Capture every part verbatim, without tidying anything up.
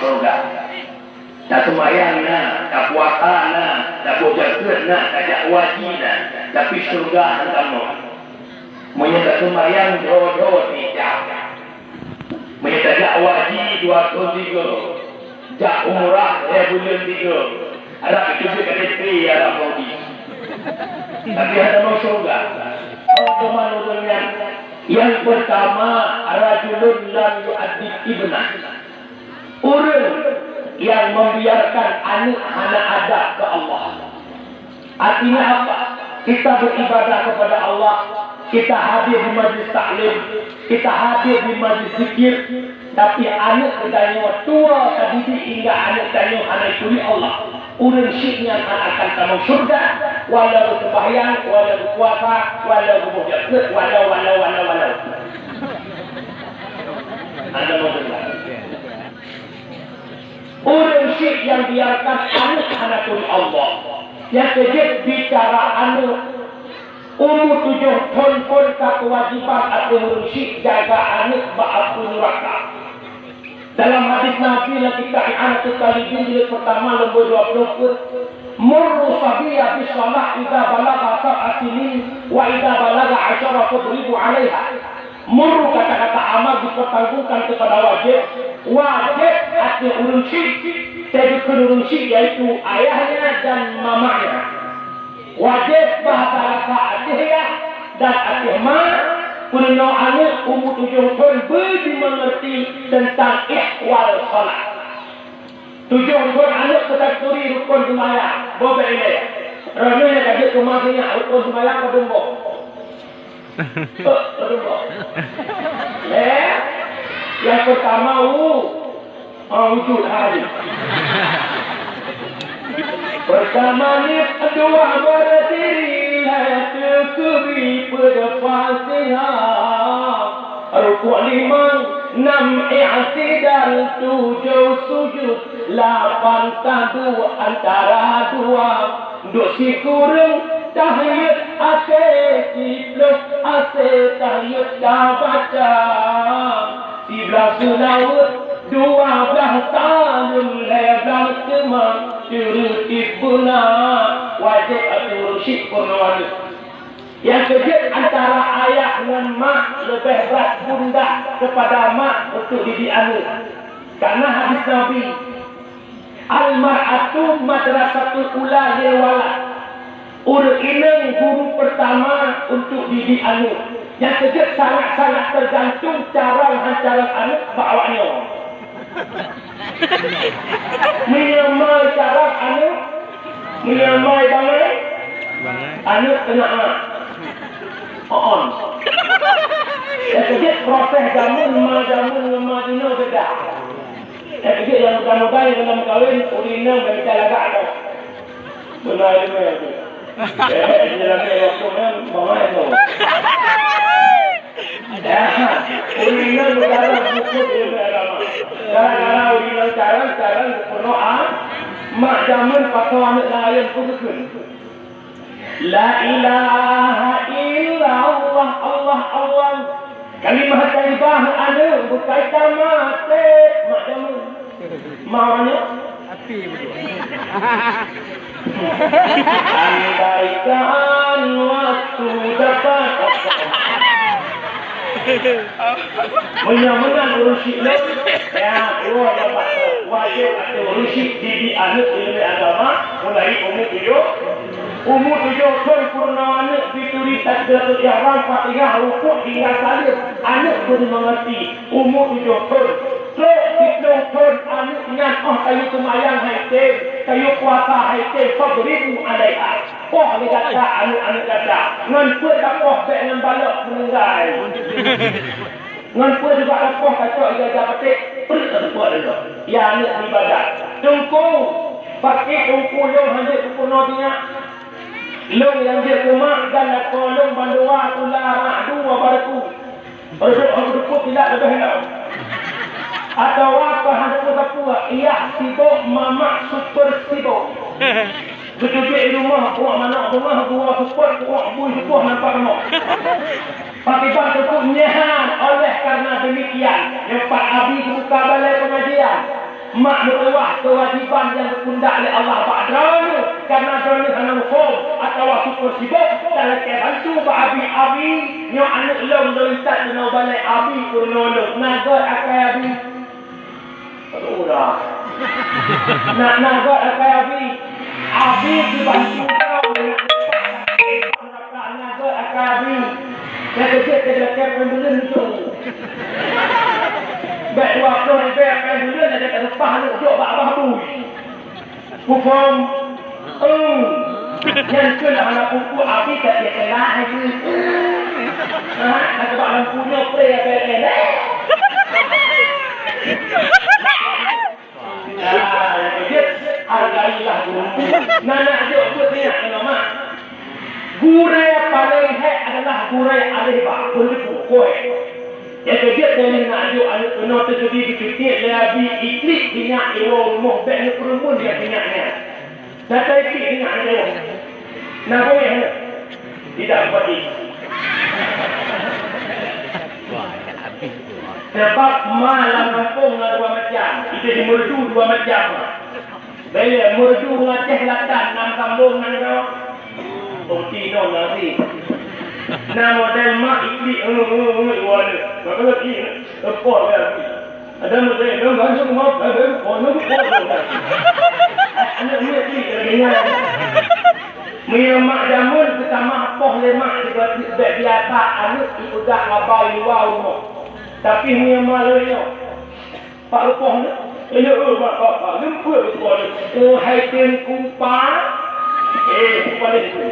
Syurga. Taseumayang na, tapuasa na, taboh jakeuet na, tajak haji na, tapi syurga hana tamong. Meunyoe taseumayang droe-droe tijak. Meunyoe tajak haji dua thon tiga, jak umrah lhèe buleuen tiga, harab jiteubiet K T P Arab Saudi. Tapi hana tamong syurga. Oh, teuma ureueng nyan. Nyang peurtama, rajulun lam yu'addib ibnah. Ureueng nyang membiarkan aneuk hana adab keu Allah. Artinya apa? Kita beribadah kepada Allah, kita hadir di majlis taklim, kita hadir di majlis zikir, tapi aneuk geutanyoe tuwoe tadidik hingga aneuk tanyoe hana jituri Allah. Ureueng syiek nyan hana akan tamong syurga, walau geuseumbahyang, walau geupuasa, walau geuboh jakeuet, walau, walau, walau, walau. Hana tamong syurga. Ureueng syiek nyang biarkan aneuk hana turi Allah. Nyang keujeuet bicara aneuk, umu tujoh thon phon ka keuwajiban ateueh ureueng syiek jaga aneuk bak apui nuraka. Dalam hadis Nabi lam kitab I'anatut Talibin jilid peurtama nombor dua ploh peuet, "Murru sabiyya bis shalah idza balagha sab'a sinin wa idza balagha asyara fadribu 'alaiha." Murru kata-kata amar dipertanggungkan kepada wajib, wajib ateueh ureueng syiek, teuh dikheun ureueng syiek yaitu ayahnya dan mamanya. Wajib bahasa rasa ateueh yah dan ateueh ma, peurunoe aneuk umu tujoh thon beu jimeungeurti teuntang ihwal shalah. Tujoh thon aneuk keutaturi rukon seumayang, boh bèk ilèe. Droeneuh nyang ka jeuet keu ma sinyak rukon seumayang padum boh? Padum boh? Eh? Nyang peurtama, u, ah, wujud hari. Peurtama niet, dua berdiri, lhèe teukeuri peuet Fatihah. Rukuk limong, nam i'tidal, tujoh sujud, lapan taduek antara dua. Duek sikureueng tahiyat akhé, siploh akhé tahiyat tabaca. Siblaih seulaweuet, dua blaih saleuem, lhèe blaih teuma teureutib beuna. Wajéb ateueh ureueng syiek peurunoe aneuk. Nyang keujeuet antara ayah ngon mak leubeh brat bunda keupada mak untuk didik aneuk. Karena hadis Nabi, "Al-mar'atu madrasatul ula lil walad." Ureueng inong guru peurtama untuk didik aneuk. Nyang keujeuet sangat-sangat teugantung carông han carông aneuk bak awaknyoe. Meunyoe ma carông aneuk, meunyoe ma bangai, aneuk keuneuk ma. On. Nyang keujeuet proses jameun ma jameun ngon ma jinoe beda. Nyang keujeuet nyang muda-muda nyang ka meukawen, ureueng inong bak mita lagak dah. Beuna ileumèe lagèe nyan. Eh, ileumèe waktu nyan bangai tu. Ya, ureueng inong meudaroh bukon ileumèe agama. Gara-gara ureueng inong carông, carông geupeureunoe a, mak jameun pasoe aneuk nyan ayeuem peue geukheun. La ilaha illallah, Allah, Allah. Kalimah thayyibah aneuk bukai tamaté, mak jameun. Maunya? Api betul. Andaikan waktu dapat. Meunyoe meunan ureueng syiek lôn, ya, dua dapat wajéb ateueh ureueng syiek didik aneuk ileumèe agama mulai umu tujoh, umu tujoh thon peurunoe aneuk jituri takbiratul ihram, Fatihah, rukuk hingga saleuem. Aneuk beuna meungeurti umu tujoh thon. Trok siploh thon aneuk nyan óh tayue seumayang hai tem, tayue puasa hai tem, fadribu 'alaiha. Poh lé gata aneuk-aneuk gata. Ngon peue tapoh, bèk ngon balok meuninggai. Ngon peue juga tapoh, tacok ija-ija paték, preuet tapoh lé. Ya aneuk ibadat. Teungku, pakri teungku lôn hanjeuet keu peunoh sinyak. Lôn nyang jeuet keu mak dan lakoe lôn bandua tula rak dua bareku. Reudôk hana teupeu kilat leubeh lom. Atawa keu hana teupeu sapeue, yah sibok mamak super sibok. Geuteubiet di rumoh, uak manok beungoh, dua seupôt, uak bui seupôt nampak rumoh. Pakriban teupeu nyan, oleh karena demikian, nyoe pat abi geubuka balai pengajian. Mak meutuwah keuwajéban nyang geupeundak lé Allah bak droeneuh, kareuna droeneuh hana muphom atawa syukur sibôk, talakée bantu bak abi-abi, nyoe aneuëk lôn, lôn intat keunoe balée abi peurunoe lôn. Na gét akai abi? Udah. Na, na gét akai abi? Abi dibantu droeneuh. Nyan keuh akai abi. Nyang keujeuet keu lakée peubuleuen tu. Bèk dua ploh ribèe peubuleuen lagèe tareupah aneuk jok bak babah bui. Muphom? Eung. Nyan keuh lah hana peue-peue abi ka ié teulah laju. Ha, na keubah lampu nyoe pré ya P L N, eh? Nah, jeuet hargailah guru. Nah, nak jok buet nyan keunoe mak. Gurée paleng hék adalah gurée aléh bak, beuneuku, koh. Nyang keujeuet dan nak jok aneuk keunoe teukeudi geucutiek lé abi iklik sinyak iwoe rumoh bèk neupeureumeun jak sinyak nyan. Tatai pih ingat lé. Nah, boleh, eh? Tidak seperti itu. Sebab ma lam gampông na dua macam. Itu di Meureudu dua macam. Bèk lé, Meureudu ngon Aceh Selatan, nam sambong nan droe. Bukti nyoe nasi. Nah, model mak iklik, eh, eh, eh, dua ni. Maka lagi, eh, repot ya. Ada meuteumé dong, kan, cuma ada, oh, nunggu, oh, nunggu. Aneuk miet ni, keubiasaan. Meunyoe mak jameun, peutamah poh lé mak, sigoe bèk biasa aneuk ipeugah abai luwa rumoh. Tapi meunyoe mak lôn nyoe, pak rupoh nyoe, nyoe, eh, mak, pak, pak, leumpah rupoh nyoe. Oh, hai Teungku, pak. Eh, rupoh nyoe.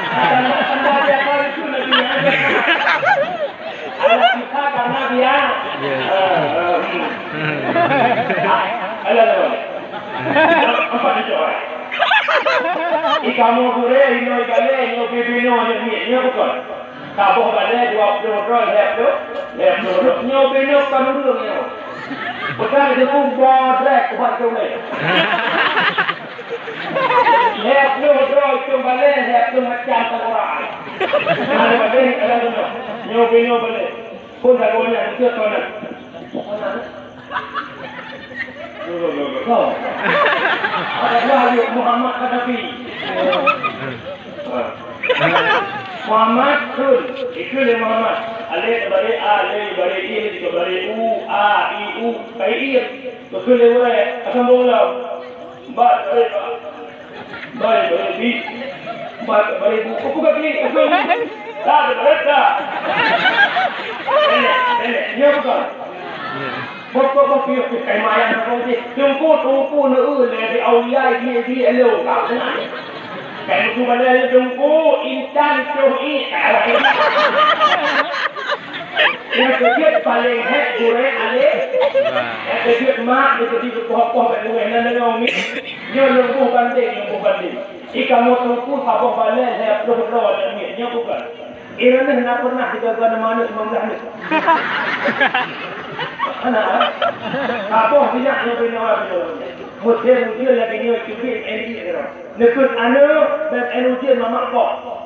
Tanda-tanda siapa itu lagi, ya? Alah, kita karena dia. Ya. Eh, eh, hmm. Ah, alah, alah. Nampak itu, ah. Ikamoe gurée, inoe igalée, nyoe bibinoe, nyoe miet, nyoe bukon. Saboh balée dua ploh droe, lhèe ploh, lhèe ploh droe. Nyoe binoe kon ureueng nyoe. Peugah di situ bodrek ubat ulée. Lhèe ploh droe cong balée, lhèe ploh macam tengkorak. Ada balée, ada guna. Nyoe binoe balée. Pun tak guna, itu kau nak. Loh, loh, loh, loh. Ada dua yuk, Muhammad Gaddafi. Ha. Muhammad Sun. Itu dia Muhammad. Alif, baris A, alif, baris I, alif, baris U, A, I, U, baris I. Betul dia, boleh. Asam bola. Ba, baris A. Baik, baik, bi. Baik, baik, bu. Apa kaki? Apa ni? Dah, dah, dah, dah. Pendek, pendek. Ni apa kau? Bok, bok, bok, piôh, piôh. Kai mayang apa ni? Tungku, tungku, ne, eh, le, di aulia, di, di, elo. Kau kenal. Kai musuh pada le, tungku, intan, tuh, i. Kai lagi. Nyang keujeuet paleng hék gurée aléh. Nyang keujeuet mak, nyang keujeuet geupoh-poh bak gurée nan deungoe mi. Nyoe lôn boh bandéng, lôn boh bandéng. Ikamoe teungku saboh balée lhèe ploh droe aneuk miet, nyoe bukon. Ireuneuh na pernah digaga nama aneuk limong blaih aneuk. Hana, eh? Saboh sinyak nyoe binoe, binoe. Musém ujeuen lagèe nyoe cubiet N I keudroe. Neukheun aneuk, bèk N ujeuen mamak poh.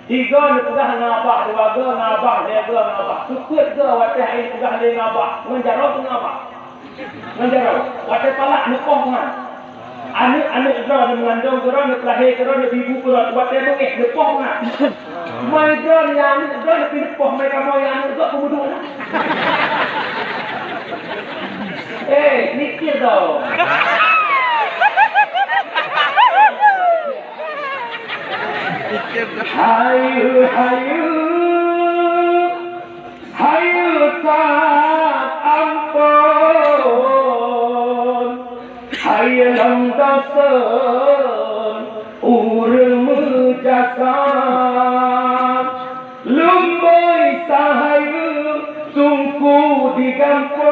Tiga neupeugah ngon abah, dua go ngon abah, lhèe go ngon abah. Sifeuet go watèe hai neupeugah lé ngon abah, ngon jaroe ngon abah. Ngon jaroe, watèe palak neupoh ngon. Aneuk-aneuk droe neumeugandong keudroe, neupeulahé keudroe, neubibu keudroe, watèe beungéh neupoh ngon. Mai droe nyang aneuk droe neupi neupoh, mai kamoe nyang aneuk droe peumeuduek na. Eh, mikir dong. Hayu, hayu, hayu that amphon, hayu lam dasén ureueng meujasa. Lôn boi sahayu teungku di gampông,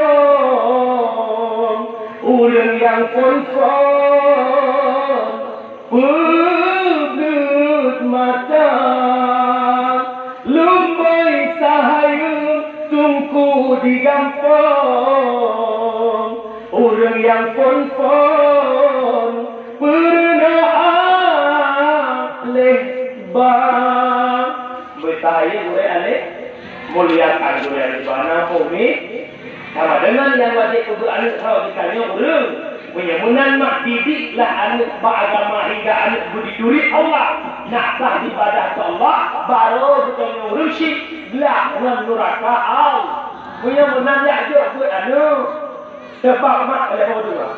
ureueng nyang phon-phon. Peugeut mata, lôn boi sahayu teungku di gampông, ureueng nyang phon-phon peurunoe aléh ba. Beusahayu gurée aléh, muliakan gurée aléh ba na peue mi. Sama dengan nyang wajéb keu aneuk ho geutanyoe ureueng. Meunyoe meunan mak, didiklah aneuk bak agama hingga aneuk beudituri Allah, nakah ibadah keu Allah, barô geutanyoe ureueng syik glak ngon nuraka Allah. Meunyoe meunan, jak jok buet aneuk. Sebab mak lé ho dua.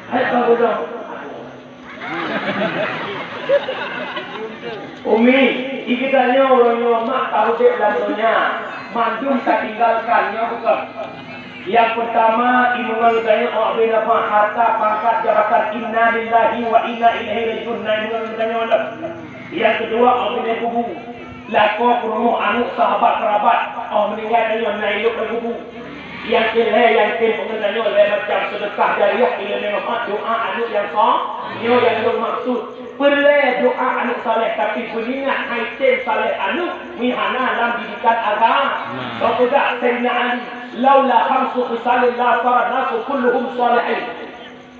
Hai bang Umi, di geutanyoe uroe nyoe mak ka udeb lam donya, mandum tatinggalkan, nyoe bukon? Nyang peurtama, imeungan geutanyoe awak bina harta, pangkat, jabatan, inna lillahi wa inna ilaihi raji'un, na imeungan geutanyoe lom. Nyang keudua, awak bina kubu, lakoe, peurumoh, aneuk, sahabat, kerabat, awak meuninggai tanyoe na ilok lam kubu. Nyang keulhèe, nyang tem peungeut tanyoe lhèe macam seudeukah jariah ileumèe manfaat, doa aneuk nyang so-, nyoe nyang lôn maksud. Peureulèe doa aneuk saleh, tapi beuingat hai tem saleh aneuk meuhana lam didikan agama. Nah. Soe peugah Saidina Ali, "Laula khamsu khisalin la saran nasu kulluhum salihin."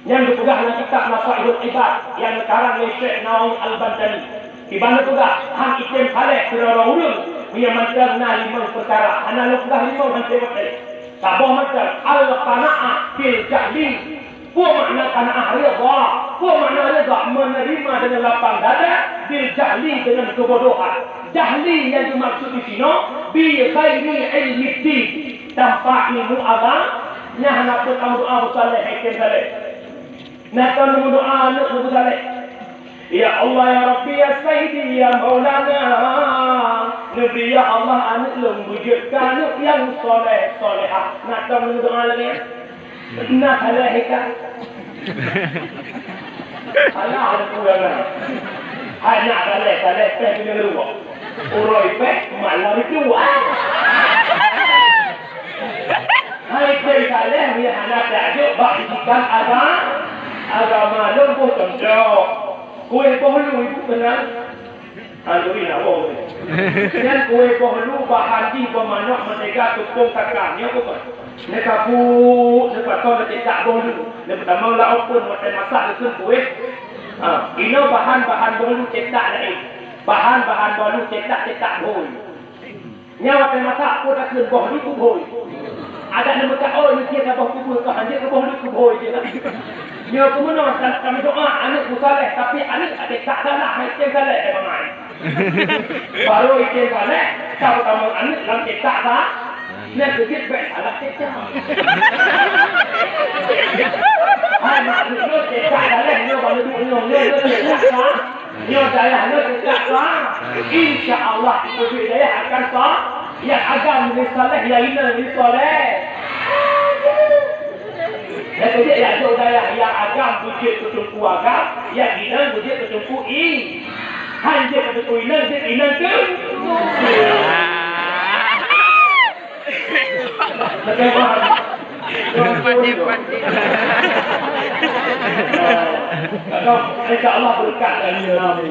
Nyang geupeugah lam kitab Nasaihul Ibad nyang geukarang lé Syekh Nawawi Al-Bantani. Kiban geupeugah, han item saleh keudroe ureueng, meunyoe mantong na limong peukara. Hana lôn peugah limong, han item saleh. Saboh mantong, al-qanaah bil jahli. Peue makna qanaah? Ridha. Peue makna ridha? Menerima dengan lapang dada, bil jahli, dengan kebodohan. Jahli nyang dimaksud di sinoe, bi ghairi ilmiddin. Tanpa ilmu agama, nyan hana peue tameudoa beusaleh, item saleh. Na kon meudoa aneuk meusaleh. Ya Allah, ya Rabbi, ya Sayyidi, ya Maulana. Neubri, ya Allah, aneuk lôn beujeuet keu aneuk nyang soleh, solehah. Na kon meudoa lagèe nyan? Na saleh ikan. Salah aku yang na. Hana saleh, saleh pèh keuneuk ruwah. Uroe pèh, malam itu. Ah! Hai keu saleh, nyan hana tajok bak didikan aga-, agama lôn boh contoh. Kueh boh lu ibu kenal? Alhamdulillah, boh lu. Nyan kueh boh lu bahan jih boh manok, mentega, tupông, kakang. Nyoe bukon? Neukabu, neupatong, neucetak boh lu. Neupeutama lam oven, watèe masak geukheun kueh. Ha, inoe bahan-bahan boh lu cetak laén. Bahan-bahan boh lu cetak, cetak boh lu. Nyoe watèe masak, peue takheun boh lu keu boh. Adak neumeukat, oh, nyoe ka boh keu boh, ka hanjeuet keu boh lu keu boh jih. Nyoe keuh meunoe, ka, ka meudoa aneuk meusaleh, tapi aneuk até tak salah, hai tem saleh, eh, bangai. Barô item saleh, ka tamong aneuk lam cetak, ka? Nyan keuh jeuet bèk salah cetak. Hai, maksud lôn cetak saleh, nyoe baru duek nyoe, nyoe, nyoe cetak, ka? Nyoe dayah nyoe teuka, ka? Insya Allah, itu duit dayah akan sa-, nyang agam lé saleh, nyang inong lé saleh. Nyang keujeuet nyang jok dayah, nyang agam beujeuet keu teungku agam, nyang inong beujeuet keu teungku i-, han jeuet keu teungku inong, jeuet inong keu. Bagaimana? Pandai-pandai. Insya Allah berkat dari Nabi.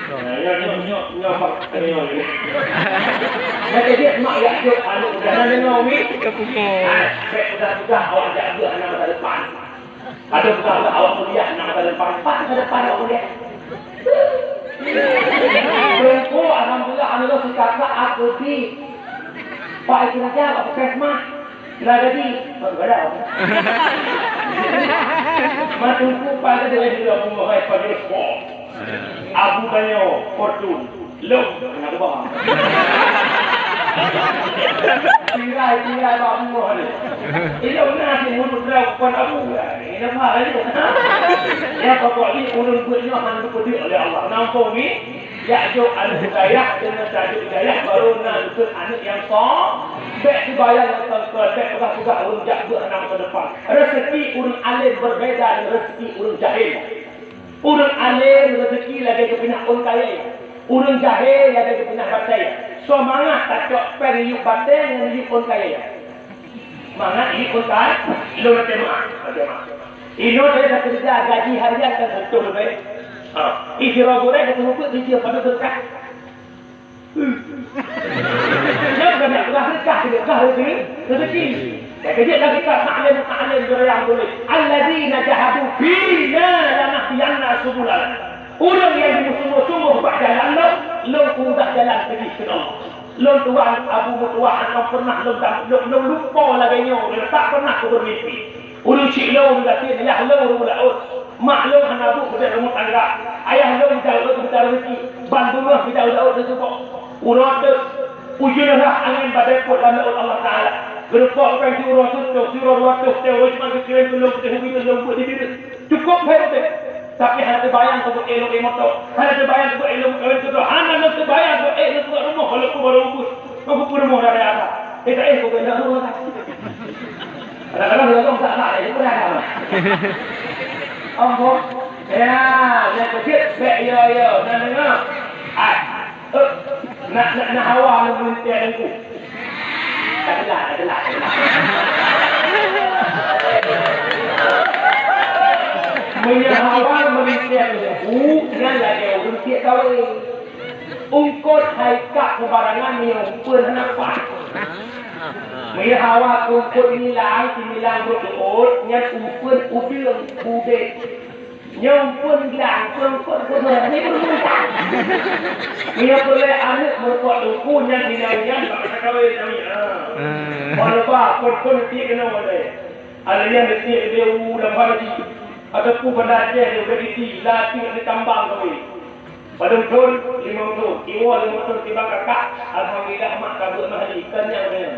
Nah, ya, ya, ya, ya, Pak. Ya, ya. Jadi, dia mak ya, dia anu, jangan dengar, Umi. Tiga puluh. Ah, baik, sudah, sudah, awak ajak dia anak masa depan. Ada bukan awak kuliah nak masa depan. Pak masa depan awak kuliah. Teungku, alhamdulillah, anu lo si kakak aku di. Pak itu nanti apa, puskesmas? Nah, jadi, baru ada. Mak Teungku, Pak, ada dia dua puluh hai, Pak Yus, Pak. Abu tanyoe, Fortun. Lom, hana keubah. Tirai, tirai bak bumoh ni. Ilong na si mulut rau kon abu. Ini nama laju. Ya, pokok ni ureueng buet nyoe han geupeudeuh oleh Allah. Nampung ni, jak jok aneuk dayah, deungon tajok dayah, baru na geukheun aneuk nyang so. Bèk sibayang ngon tongkon, bèk peugah-peugah ureueng jak beuet aneuk ke depan. Rezeki ureueng alim berbeda dengan rezeki ureueng jahil. Ureueng além rezeki lagèe geupinak ôn kayèe, ureueng jahé lagèe geupinak batèe. Soe mangat tacok péng yub batèe ngon yub ôn kayèe? Mangat yub ôn kayèe, lôn teumak, teumak. Inoe teuh takeureuja gaji harian kan seutoh leubèh. Ha, ih sidroe gurèe ka teumeubeuet sijeuem padub teuka. Nyan bukan nak peugah sedekah, sedekah rezeki, rezeki. Nyang keujeuet lam kitab Ma'alim, Ma'alim Ibrahim tuléh, "Alladzina jahadu fina lanahdiyanna subulana." Ureueng nyang jimeusunggoh-sunggoh bak jalan lôn, lôn peumudah jalan keu jih keu Allah. Lôn tuan Abu Meutuah hana pernah lôn tam-, lôn, lôn lupa lagèe nyoe, lôn tak pernah kubeumimpi. Ureueng chik lôn ureueng gasien, yah lôn ureueng laôt. Mak lôn hana buet peugöt rumoh tangga. Ayah lôn jauh lôn geutanyoe rezeki, ban beungoh geutanyoe laôt lôn teuboh. Uroe teuk, ujeuen rhah angén badai peuet lam laôt Allah Taala. Geurumpok péng siuroe seutoh, siuroe dua toh, teuh uroe Jumat geukirém keu lôn, teuh ubi lôn beuet di bireuen. Cukôp hai udép. Tapi hana teubayang keu beuet lôn ék moto. Hana teubayang keu beuet lôn kawén keudua. Hana lôn teubayang keu beuet lôn peugöt rumoh walaupun barô ubus. Ngon peue rumoh dari atas. Kita éh keu beuet lôn rumoh. Kadang-kadang lôn tak nak, eh, pernah tak? Ampun. Ya, ya, kejut. Bèk, ya, ya. Nah, dengar. Ah. Eh, nak, nak, nak hawa lôn meulintèe Teungku. Adalah, adalah, adalah. Meunyoe hawa meulintèe Teungku, nyan lagèe ureueng tiek kawé. Eungkôt hai kak kubarangan meunyoe umpeuen hana paih. Meunyoe hawa keu eungkôt milang, similang brôk leuôt, nyan umpeuen udeueng, udép. Nyoe phon glang, phon, phon, phon, phon, ni phon, phon. Nyoe peureulèe aneuk meureumpok teungku nyan, nyan, nyan, bak masa kawé kami, ha. Hmm. Wah leubah, phon, phon, tiek keunoe walai. Ada nyang tiek di u lam Banda Aceh, ataupun Banda Aceh di Banda Aceh, latih di tambang kawé. Padum thon, limong thon. Iwoe limong thon tiba kakak, alhamdulillah mak ka beuet mahli, kan nyang, kan nyang.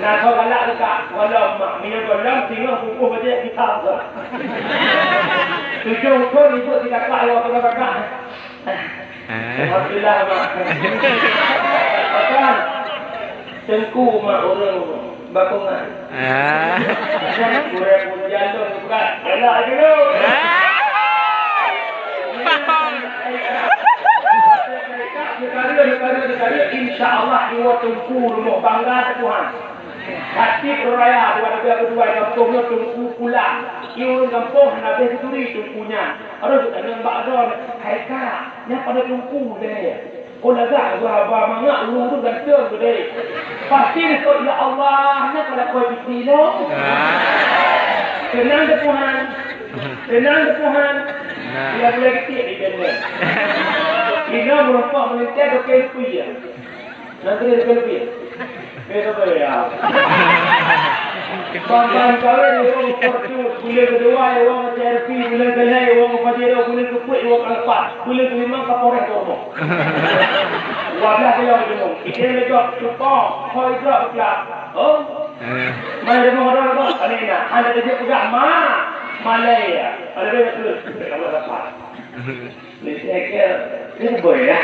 Na soe galak teuka, gohlom mak, meunyoe gohlom singoh bungkôh bajèe kita. Tujoh thon ibu si kakak, lewat tengah kakak. Alhamdulillah mak. Pakan? Teungku mak ureueng bakongan. Ah. Kurang pun jalon bukan. Galak dulu. Ah. Ditarik, ditarik, ditarik, insya Allah iwoe teungku rumoh bangga teuh Tuhan. Hati raya dua tiga kedua gampông nyoe teungku pulang. Iwoe gampông hana beh geuturi teungku nyan. Harôh geutanyong bak droe, "Hai kak, nyan pada teungku deh?" Oh lagak geuhaba mangat ureueng tu ganteng keudeh. Pasti disebut, "Ya Allah, nyan pada koi pipi lo." Ah. Tenang deh Tuhan. Tenang deh Tuhan. Nah. Bila-bila geutiek di benda. Ina meureumpok meulintèe dokeng pui ya. Nanti dia dokeng pui. Beda-beda ya. Bang-bang kawin, orang Fortuner, bulan kedua, orang C R V, bulan keenam, orang Pajero, bulan keempat, orang Alphard, bulan kelima, Kapolres Dormo. Wadah dia orang jenguk. Kita lejok, cukup, kau itu aku kelak. Oh? Eh. Mai rumah orang tu, ada nak. Ada kerja pegang, ma. Malai ya. Ada dia terus. Kamu dapat. Ni saya kira, ni boy ya.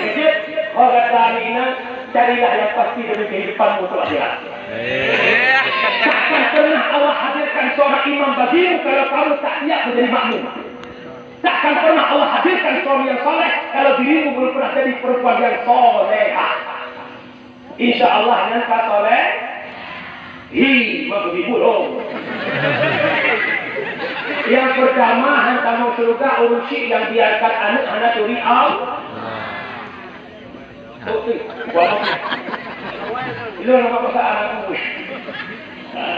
Kejut, orang kata ni inang, carilah yang pasti demi kehidupanmu untuk akhirat. Eh. Takkan pernah Allah hadirkan seorang imam bagimu kalau kamu tak siap menjadi makmum. Takkan pernah Allah hadirkan suami yang saleh kalau dirimu belum pernah jadi perempuan yang salehah. Insya Allah nyan ka saleh. Hi, maksud ibu dong. Yang pertama, hantaman syurga ureueng syik yang biarkan aneuk hana turi Allah. Betul. Ilôn nama pesan aku.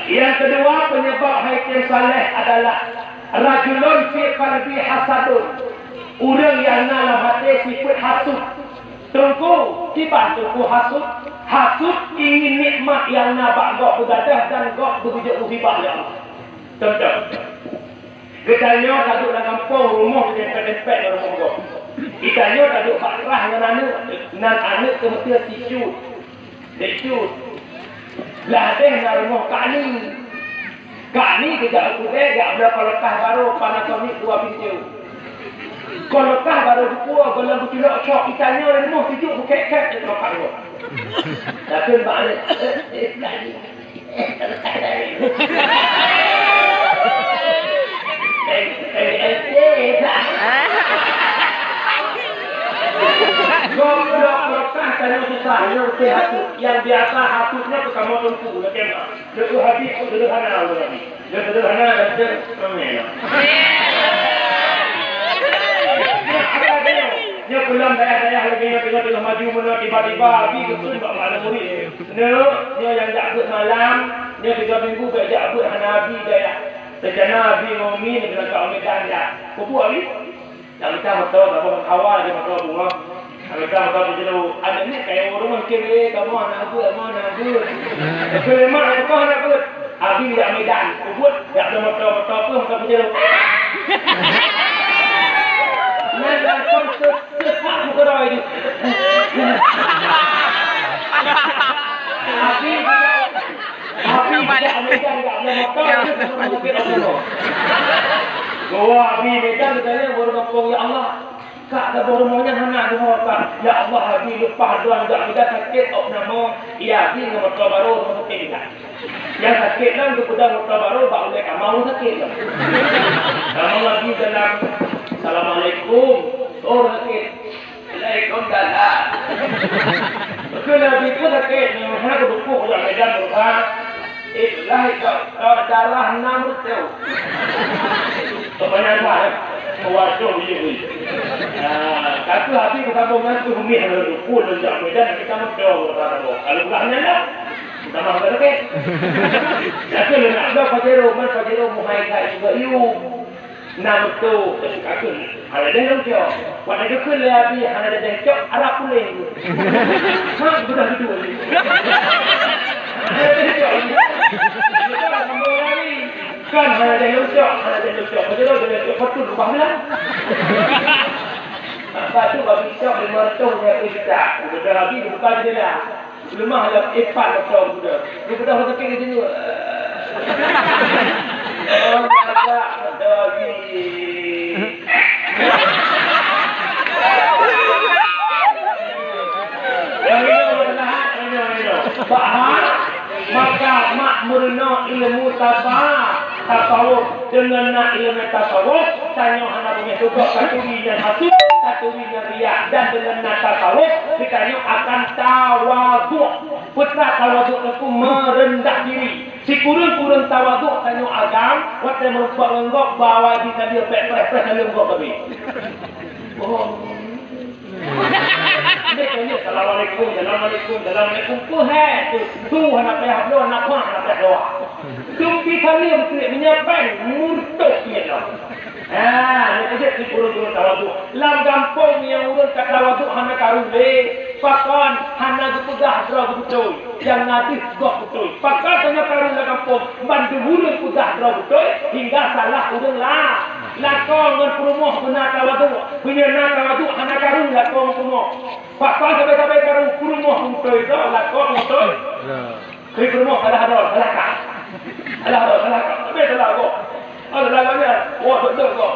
Yang kedua, penyebab haikim saleh adalah rajulun fi qalbi hasadun. Ureueng yang na lam até sifat hasut. Teungku, kiban teungku hasut? Hasut ingin nikmat nyang na bak gob beugadah dan gob beujeuet musibah, ya Allah. Contoh, geutanyoe taduek lam gampông, rumoh dempet-dempet ngon rumoh gob. Geutanyoe taduek bak rah ngon aneuk, nan aneuk keumeusé sicut. Dicut. Blah deh na rumoh Kak Ni. Kak Ni geujak u keudè, jak bloe kolokah barô, Panasonic dua pintu. Kolokah barô geupuwoe, gohlom geuculok cok, geutanyoe rumoh tujoh bukét-két kolokah barô. Lakeun bak aneuk, eh, eh, Kak Ni. Eh, eh, eh, eh, Kak. Gob-gob kolokah tanyoe susah, nyoe keu hasut. Nyang biasa hasut nyoe keu kamoe teungku, lagèe na. Lé hadis sederhana ureueng Nabi. Lé sederhana dan sederhana. Nyoe pulang dayah-dayah lagèe nyoe teungoh-teungoh maju meunoe tiba-tiba Abi geukheun bak aneuk murit. Neuk, nyoe nyang jak beuet malam, nyoe tiga minggu bèk jak beuet hana Abi dayah. Rencana Abi ngon Umi neuk geurangkak u Medan jak. Peue buet Abi? Jak mita moto, saboh hawa lagèe moto bungöh. Maka, maka peujeulaih, aneuk nyoe kayée ureuëng makin lé, kamoe hana beuet, kamoe hana beuet. Keuleumah nyan keuh hana beuet. Abi jak Medan, ubeuet jak moto-moto pun maka peujeulaih. Nan langsung ses-, sesak muka doa itu. Abi jak, Abi jak Medan jak moto, itu sama mungkin Allah. Bahwa Abi Medan katanya baru ngomong, "Ya Allah, Kak, saboh rumoh nyan hana deungoe, Kak. Ya Allah, Abi leupah droe jak Medan sakét ôk namoe, ya Abi ngon moto barô rumoh sakét Medan." Nyang sakét nyan geupeudong moto barô bak ulée kama ureuëng sakét nyan. Kama lagi dalam, "Assalamualaikum." Oh, sakét. "Waalaikumsalam." Keu Nabi pun sakét, nyan hana geuduek jak Medan berusaha. Itulah itu, darah enam betul. Kebanyakan, waduh, iya, iya. Ah, tapi hati bersambung dengan tu, umi ada lupa, dan jak Medan, kita mau tahu, kalau bukan hanya lah, kita mah tak ada. Tapi nak ada Pajero, man Pajero, muhai kai juga, yuk. Nah, betul. Hana deh lôn cok. Watée geukheun lé Abi, hana deh cok, arab puléh. Ha, beudôh dudoe. Hana deh cok. Kan hana deh lôn cok, hana deh lôn cok. Beudôh lôn cok, beutôi ubah bilang. Apa tu Abi cok lima ratus ya kita. Beudôh Abi buka jendela. Leumah lam ipat macam budak. Dia budak macam kiri dulu. Oh, agak macam ni. Yang ini orang lahat, yang ini orang ini. Faham? Maka mak meurunoe ilmu tasa-, tasawuf. Deungon na ilmu tasawuf, tanyoe hana beungéh tugok katuri nyang hasut, katuri nyang riak, dan deungon na tasawuf, geutanyoe akan tawaduk. Peue tawaduk teungku, meureundah diri. Sikureueng-kureueng tawaduk tanyoe agam, watée meurumpok ngon gob, bawai jih tadi bèk preh-preh lam gob tadi. Oh. Assalamualaikum, assalamualaikum, assalamualaikum. Peue hai tu? Tu hana payah bloe, hana payah, hana payah doa. Tumpi saleuem tu meunyampaikan murtad nyan. Ha, nyan keuh sikureueng-kureueng tawaduk. Lam gampông nyang ureuëng ka tawaduk hana karu lé, pakon hana geupeugah droe geubeutôi, nyang na deuh gob beutôi. Pakon tanyoe karu lam gampông, bandum ureuëng peugah droe beutôi, hingga salah ureuëng la-, lakoe ngon peurumoh beuna tawaduk. Meunyoe na tawaduk hana karu lakoe ngon peurumoh. Pakon sabe-sabe karu peurumoh beutôi droe, lakoe beutôi. Keu peurumoh salah droe, salah kah. Salah droe, salah kah. Tapi salah kok. Salah droe, wah, beutôi kok.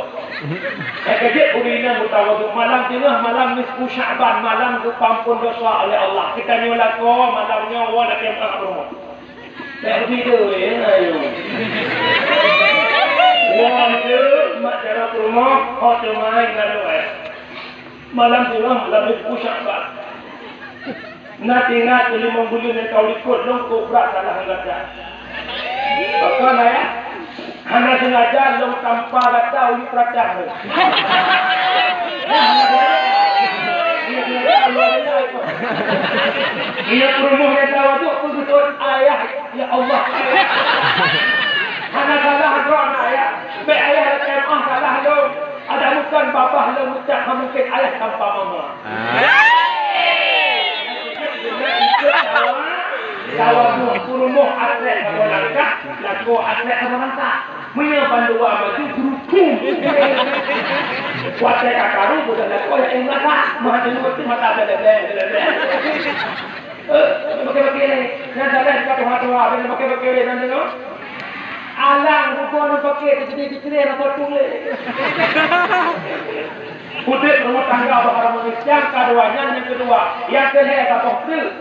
Eh, kejap ureuëng inong mutawaduk malam teungoh malam nisfu Sya'ban, malam geupampon dosa oleh Allah. Kita nyoe lakoe malam nyoe, wah, nak kiam ah peurumoh. Tak begitu, ya, ayo. Wah, tu, mak cara peurumoh, oh, cuma ingat, eh. Malam teungoh, malam nisfu Sya'ban. Na teuingat limong buleuen nyang ka u likot lôn, kok brat salah gata. Pakon, ayah? Hana sengaja lôn tampa gata u likot peurata lôn. Iya, peurumoh nyang tawaduk, peugah ayah, ya Allah, ayah. Hana salah droe, ayah. Bèk ayah lakèe meu'ah salah lôn. Ada bukan babah lôn meucah, mungkin ayah tampa mama. Ah. Kalau peurumoh atrek sama langkah, lakoe atrek sama langkah. Meunyoe bandua maju, geurukung. Watèe ka karu, bukan lakoe yang langkah. Mah tengok tu mata bela-bela, bela-bela. Eh, pakai-pakai lé. Nyang salah ka tuha-tuha, bela pakai-pakai lé, nang tengok. Alang, bukan pakai, terjadi dikira, rasa tulis. Udép rumah tangga bak harmonis. Nyang keudua nyan, nyang keudua. Nyang keulhèe saboh treuk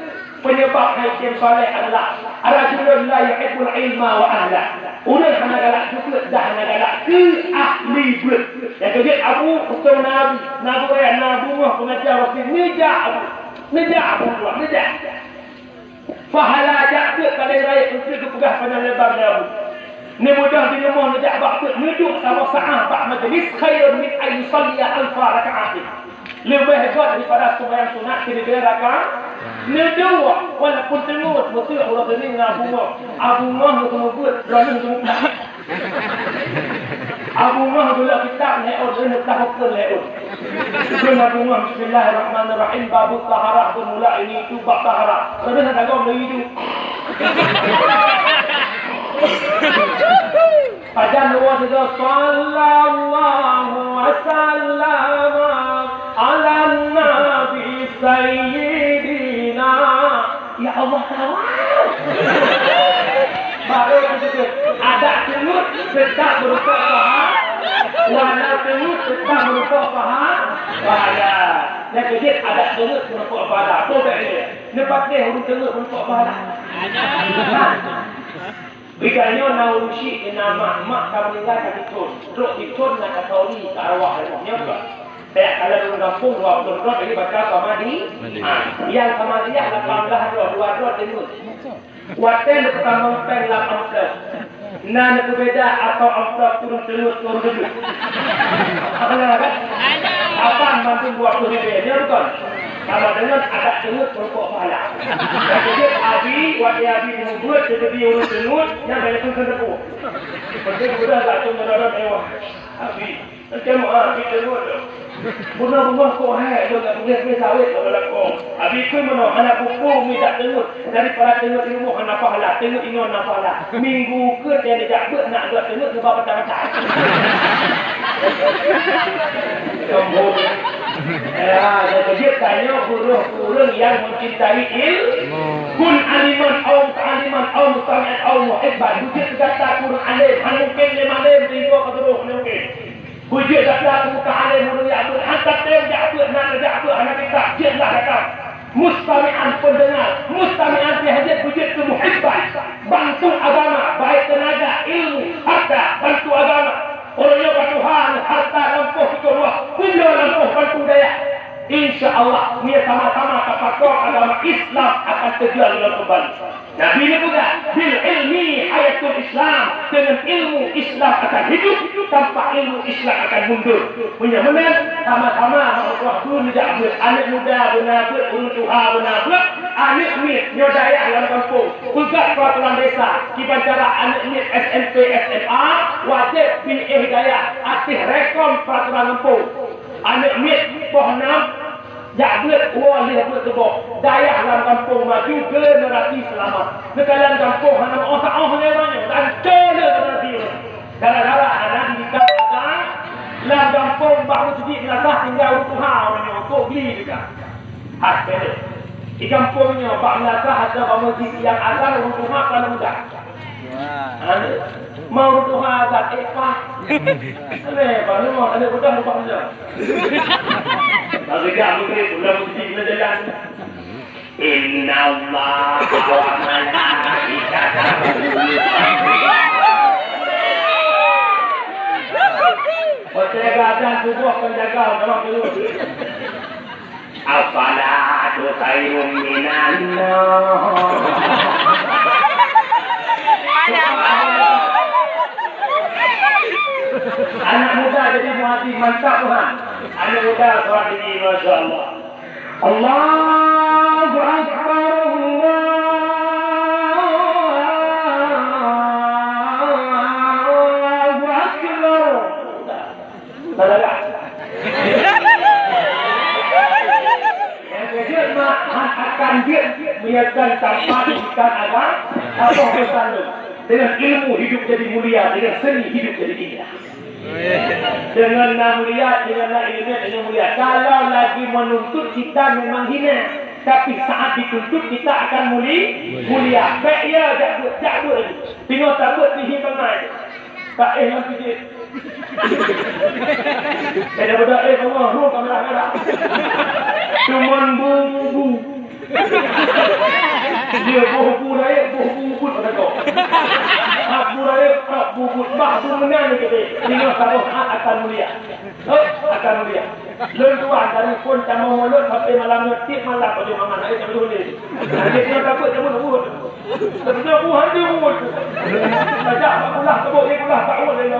penyebab hai Syekh Saleh adalah rajulun la yuhibbul ilma wa ahla. Ureueng hana galak jeuet dan hana galak keu ahli beuet. Nyang keujeuet abu, utông nabi, nabi raya, nabi Nuh pengajar pasti neujak abu. Neujak abu tuan, neujak. Pahala jak beuet paléng rayeuk untuk geupeugah panyang lebar lé Abu. Neumudah di rumoh neujak bak beuet, neuduek saboh saát bak majlis, khairun min an yusalliya alfa raka'atin. Leubeh gét daripada seumayang sunat keu ribèe rakaat. Neuduek, walaupun teungeut, beutôi uroe Seunin ngon Abu Ngoh. Abu Ngoh geuteumeubeuet, droeneuh geumeukat. Abu Ngah geulak kitab lhèe ôn, lheueh neuplah buku lhèe ôn. Kheun Abu Ngah, "Bismillahirrahmanirrahim, babut taharah, beumula ini itu bab taharah." Tapi nak tagong lagi tu. Pajan luwa sigoe, "Sallallahu wa sallama ala nabi sayyidina." Ya Allah, kawan. Baru disebut, adak teungeut tetap beurukok paha, wala teungeut tetap beurukok paha, pahala. Nyang keujeuet adak teungeut beurukok pahala. Peue bèk lé? Neupatéh ureueng teungeut beurukok pahala. Geutanyoe na ureueng chik, na mak, mak ka meuninggai ka sithon. Trok sithon na katolik, ka arwah nyoe ka. Payah kalon ureueng gampông dua ploh droe lagi baca Samadiyah. Ha, nyang Samadiyah lapan blah droe, dua droe teungeut. Watèe neupeutamong péng lam amplop, na neupeubeda atau amplop ureueng teungeut, ureueng teungeut. Hana kan? Aban mandum dua ploh ribèe, nyo bukon? Sama deungon adak teungeut meureumpok pahala. Nyang keujeuet Abi, watèe Abi mubuet, teukeudi ureueng teungeut, nyan bèk kheun keu teupeu. Penting udah gak tu meurara mewah. Abi, macam mana Abi teungeut tu? Beuna beungoh kok hai, tu gak tuléh-tuléh sawét lam lakoe. Abi kheun meunoe, hana peue-peue mi dak teungeut. Daripada teungeut ilmu hana pahala, teungeut inong na pahala. Minggu keue dan jak beuet nak geuteungeut nibak patang-patang. Sombong. Ya, jadi tanyoe buruh ureueng nyang mencintai ilmu. Kun aliman au muta'alliman au mustami'an au muhibban. Beujeuet gata kureueng além, hana mungken lé malém tinggai ka turoh, hana mungken. Beujeuet gata keu muka além ureueng jak beuet, han tatem jak beuet, na jak beuet hana kitab, jeuetlah gata. Mustami'an, pendengar, mustami'an pih hajat beujeuet keu muhibban, bantu agama, baik tenaga, ilmu, harta, bantu agama. Ureueng nyoe bak Tuhan, harta lampôh peucok ruah, peubloe lampôh bantu dayah. Insya Allah, meunyoe sama-sama tapakong agama Islam akan teuga lom keumbali. Nabi neupeugah, "Bil ilmi hayatul Islam." Deungon ilmu Islam akan hidup, tanpa ilmu Islam akan mundur. Meunyoe meunan, sama-sama mak meutuah beuneujak beuet, aneuk muda beuna beuet, ureueng tuha beuna beuet, aneuk miet nyoe dayah lam gampông, peugah peuraturan desa, kiban cara aneuk miet S M P, S M A, wajéb piéh dayah ateueh rekom peuraturan gampông. Aneuk miet poh nam, jak beuet, woe lheueh beuet suboh. Dayah lam gampông maju, generasi seulamat. Neukalon gampông hana meu'oh-ta'oh lé uroe nyoe, dan col lé generasi nyoe. Gara-gara hana didikan agama, lam gampông bak meuseujid meunasah tinggai ureueng tuha uroe nyoe, kok gli teuka. Hai, di gampông nyoe bak meunasah atau bak meuseujid nyang azan ureueng tuha paléng muda. Wah. Aneuk, mau ureueng tuha azan, eh, pah. Aneh, baru mau aneuk muda lupa aja. Bagi dia mungkin udah mesti kena jalan. Inna Allah wa malaikatahu. Penjaga azan subuh, penjaga orang dulu. As-salatu khairum minan naum. Anak muda jadi muhadis, mantap, Tuhan. Anak muda suara tinggi, Masya Allah. Allahu Akbar, Allahu Akbar. Saudara. Nyang keujeuet mak, han akan jeuet meunyoe tanpa didikan agama, saboh peusan lôn. Dengan ilmu hidup jadi mulia, dengan seni hidup jadi indah. Dengan na mulia, dengan na ilmu, dengan mulia. Kalau lagi menuntut, kita memang hina. Tapi saat dituntut, kita akan muli-, mulia. Bèk ya, jak beuet, jak beuet laju. Singoh tabeuet di hibangai. Ka éh lam pijéh. Eh, daripada éh, Allah, roh ka merah-merah. Cuman bu-, bu-, bu. Dia boh bu rayeuk, boh bu ubit pada kau. Hak bu rayeuk, hak bu ubit. Bah bu meunan ni kata. Singoh saboh hak akan mulia. Hak akan mulia. Lôn tuan dari phon tamong mulut sampai malam nyoe, tiep malam pada malam hari tak boleh. Nanti dia takut kamu nunggu. Tapi dia buhan dia nunggu. Saja pulah kebok dia pulah tak boleh lah.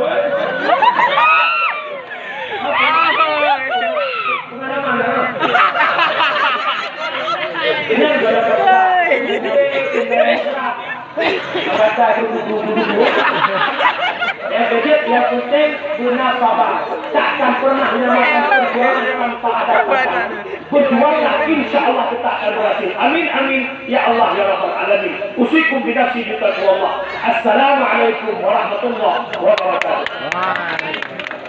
Pengalaman lah. Ini adalah kata. Kata itu buku-buku. Jadi, yang penting guna sabar. Takkan pernah menyamakan perjuangan tanpa ada kata. Berjuanglah, insya Allah kita akan berhasil. Amin, amin. Ya Allah, ya Rabbal Alamin. Usikum binafsi bitaqwallah. Assalamualaikum warahmatullahi wabarakatuh.